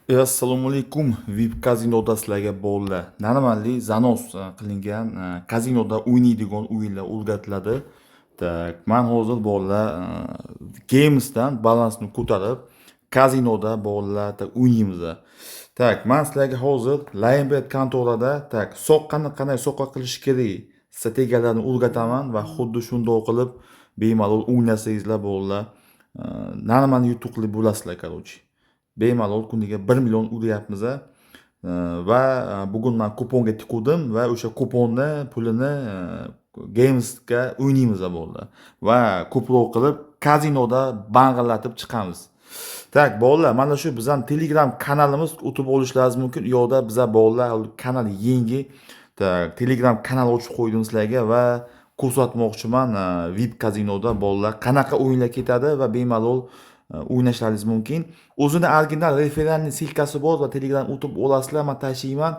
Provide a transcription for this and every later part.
Assalomu alaykum, VIP kazinoda sizlarga, bolalar, нормальный занос qilingan kazinoda o'ynaydigan o'yinlar o'rgatiladi. Так, man hozir, bolalar, Gamesdan balansni ko'tarib, kazinoda, bolalar, так, o'ynaymiz. Так, man sizlarga hozir Linebet kontorada, так, soqqani qanday soqqa qilish kerak strategiyalarni o'rgataman va xuddi shundoq qilib bemalol o'ynasangizlar, bolalar, нормальный yutuqli bo'lasizlar, короче. Bemalol kuniga 1 million uryapmiz va bugun man kuponga tikuvdim va o'sha kuponni pulini Gamesga o'ynaymiz, bolalar, va ko'proq qilib kazinoda bang'illatib chiqamiz. Так, bolalar, mana shu bizani Telegram kanalimiz, o'tib olishlaringiz mumkin. U yoqda biza, bolalar, kanal yangi. Так, Telegram kanal ochib qo'ydim sizlarga va ko'rsatmoqchiman VIP kazinoda, bolalar, qanaqa o'yinlar ketadi va bemalol o'ynashlaringiz mumkin. O'zini original реферальный ссылка si bor va Telegram o'tib olasizlar, man tashiyman.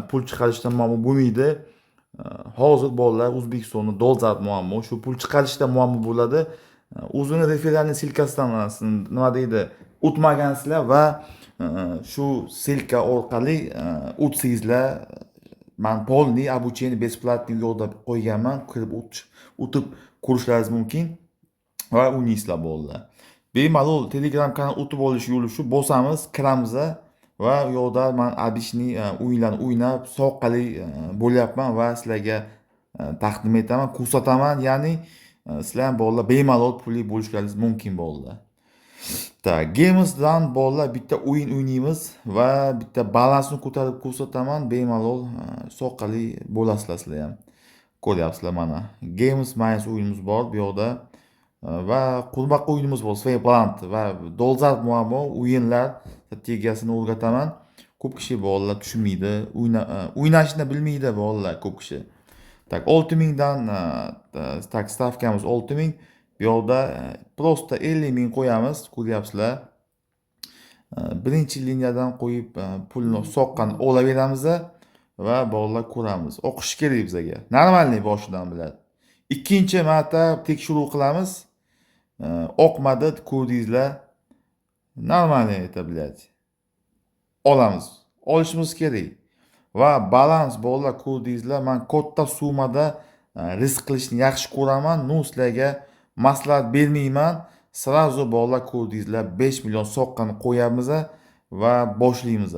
Pul chiqarishda muammo bo'lmaydi. Hozir, bolalar, O'zbekistonda dolzarb muammo shu pul chiqarishda muammo bo'ladi. O'zini реферальный ссылка sidan nima deydi, o'tmagansizlar va shu ссылка orqali o'tsangizlar, man полный обучение бесплатный yo'lda qo'yganman, kirib o'tib ko'rishlaringiz mumkin va o'ynaysizlar, bolalar. Bemalol Telegram kanal o'tib olish yo'li shu: bosamiz, kiramiz va u yoqda man обычный o'yinlarni o'ynab soqqali bo'lyapman va sizlarga taqdim etaman, ko'rsataman, ya'ni sizlar ham, bolalar, bemalol pulli bo'lishlaringiz mumkin, bolalar. Так, Gamesdan, bolalar, bitta o'yin o'ynaymiz va bitta balansni ko'tarib ko'rsataman, bemalol soqqali bo'lasizlar sizlar ham. Ko'ryapsizlar, mana Games Mines o'yinimiz bor bu yoqda va qurbaqa o'yinimiz bor, Plant, va dolzarb muammo o'yinlar strategiyasini o'rgataman. Ko'p kishi, bolalar, tushunmaydi, o'ynashni bilmaydi, bolalar, ko'p kishi. Так, 6000dan, так, stavkamiz 6000, bu yoqda просто 50 000 qo'yamiz, ko'ryapsizlar. Birinchi liniyadan qo'yib, pulni soqqani olaveramiz va, bolalar, ko'ramiz, oqishi kerak bizaga нормальный boshidan biladi. Ikkinchi marta tekshiruv qilamiz. Oqmadi, ko'rdingizlar, нормальный, это, блядь, olamiz, olishimiz kerak va balans, bolalar, ko'rdingizlar, man katta summada risk qilishni yaxshi ko'raman, ну, sizlarga maslahat bermayman. Сразу, bolalar, ko'rdingizlar, 5 million soqqani qo'yamiz va boshlaymiz.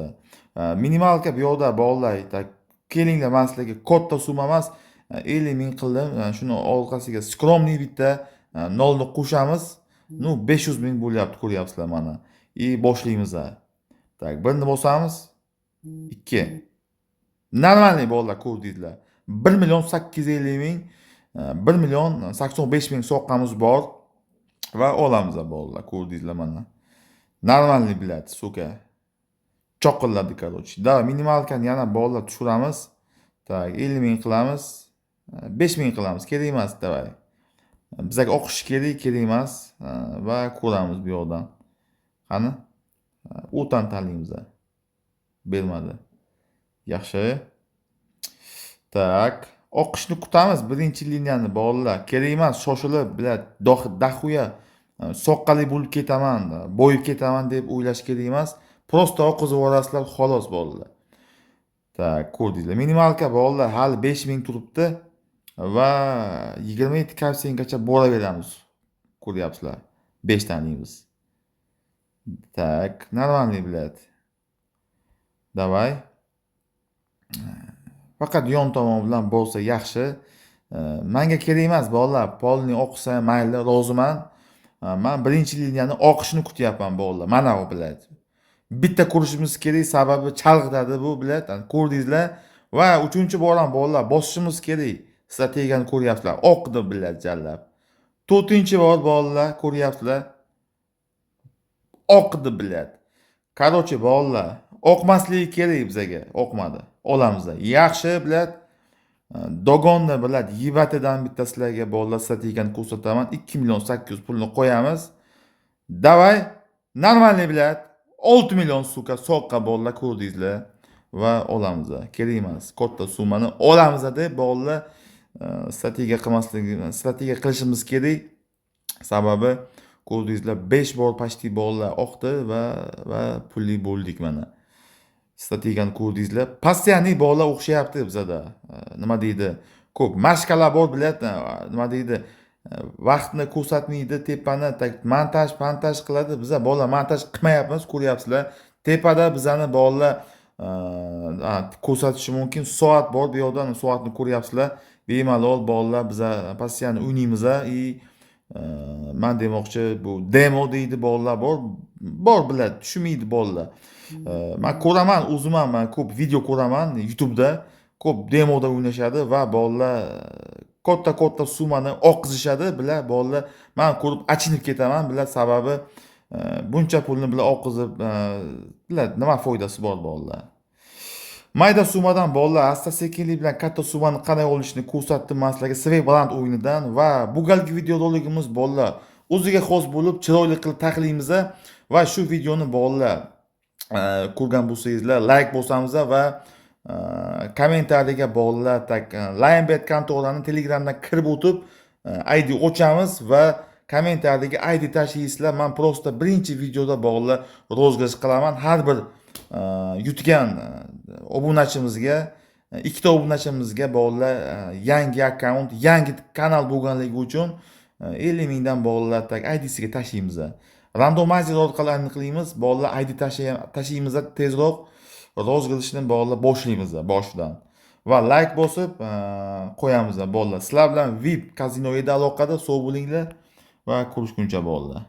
Минималка bu yoqda, bolalar. Так, kelinglar, man sizlarga katta summa emas, 50 000 qildim. Shuni orqasiga скромный bitta nolni qo'shamiz, ну, 500 000 bo'lyapti, ko'ryapsizlar, mana, и boshlaymiz. Так, birni bosamiz, ikki, нормальный, bolalar, ko'rdingizlar, 1 850 000, 1 085 000 soqqamiz bor va olamiz, bolalar, ko'rdingizlar, mana, нормальный, блядь, сука, choqilladi, короче. Давай, минималка ni yana, bolalar, tushiramiz. Так, 50 000 qilamiz, 5000 qilamiz, kerak emas, давай, bizga oqishi kerak, kerak emas va ko'ramiz bu yoqdan. Qani, o'tani tanlaymiz, bermadi, yaxshi. Так, oqishni kutamiz, birinchi liniyani, bolalar, kerak emas shoshilib, блядь, дохуя soqqali bo'lib ketaman, boyib ketaman deb o'ylash kerak emas, просто oqizib yuborasizlar, xolos, bolalar. Так, ko'rdingizlar, минималка, bolalar, hali 5000 turibdi va 27 koeffitsiyentgacha boraveramiz, ko'ryapsizlar, besh tanlaymiz. Так, нормальный, блядь, давай, faqat yon tomon bilan bo'lsa yaxshi. Manga kerak emas, bolalar, полный oqsa mayli, roziman. Man birinchi liniyani oqishini kutyapman, bolalar. Mana bu, блядь, bitta ko'rishimiz kerak, sababi chalg'itadi bu, блядь, ko'rdingizlar va uchinchi bor ham, bolalar, bosishimiz kerak. Strategiyani ko'ryapsizlar, oqdi, блядь, jallab. To'rtinchi bor, bolalar, ko'ryapsizlar, oqdi, блядь. Короче, bolalar, oqmasligi kerak bizaga, oqmadi, olamiz, yaxshi, блядь. Догон ni, блядь, yebatidan bitta sizlarga, bolalar, strategiyani ko'rsataman. 2 800 000 pulni qo'yamiz, давай, нормальный, блядь, 6 million, сука, soqqa, bolalar, ko'rdingizlar va olamiz, kerak emas katta summani, olamiz deb, bolalar, strategiya qilmasligi, strategiya qilishimiz kerak, sababi Ko'rdingizlar, 5 bor почти bolalar oqdi va pulli bo'ldik mana. Strategiyani ko'rdingizlar. Постоянный bolalar o'xshayapti bizada. Nima deydi? Ko'p mashkalar bor, biladi, nima deydi? Vaqtni ko'rsatmaydi, tepani так montaj, montaj qiladi. Biza bolalar montaj qilmayapmiz, ko'ryapsizlar. Tepada bizani bolalar ko'rsatishi mumkin. Soat bor bu yoqda, soatni ko'ryapsizlar. Bemalol bolalar, biza постоянно o'ynaymiz и man demoqchi, bu demo deydi bolalar bor, bor biladi, tushunmaydi bolalar. Man ko'raman o'zim ham, man ko'p video ko'raman YouTube'da, ko'p demoda o'ynashadi va bolalar katta katta summani oqizishadi, bular bolalar. Man ko'rib achinib ketaman, bular, sababi buncha pulni bular oqizib, bular nima foydasi bor bolalar? Mayda summadan bolalar asta sekinlik bilan katta summani qanday olishni ko'rsatdim man sizlarga Swag Baland o'yinidan. Va bu galgi videorolikimiz bolalar o'ziga xos bo'lib, chiroyli qilib taxlaymiz va shu videoni bolalar ko'rgan bo'lsangizlar, layk bosamiz va kommentariyaga bolalar так Linebet kontorani Telegramdan kirib o'tib ID ochamiz va kommentariyaga ID tashlaysizlar. Man просто birinchi videoda bolalar розыгрыш qilaman. Har bir yutgan obunachimizga, ikkita obunachimizga bolalar yangi akkaunt, yangi kanal bo'lganligi uchun 50 mingdan bolalar так IDsiga tashlaymiz. Randomizer orqali aniqlaymiz bolalar, ID tashlaymiz, tezroq розыгрыш ni bolalar boshlaymiz boshidan va layk bosib qo'yamiz bolalar. Sizlar bilan VIP kazino edi aloqada. Sog' bo'linglar va ko'rishguncha bolalar.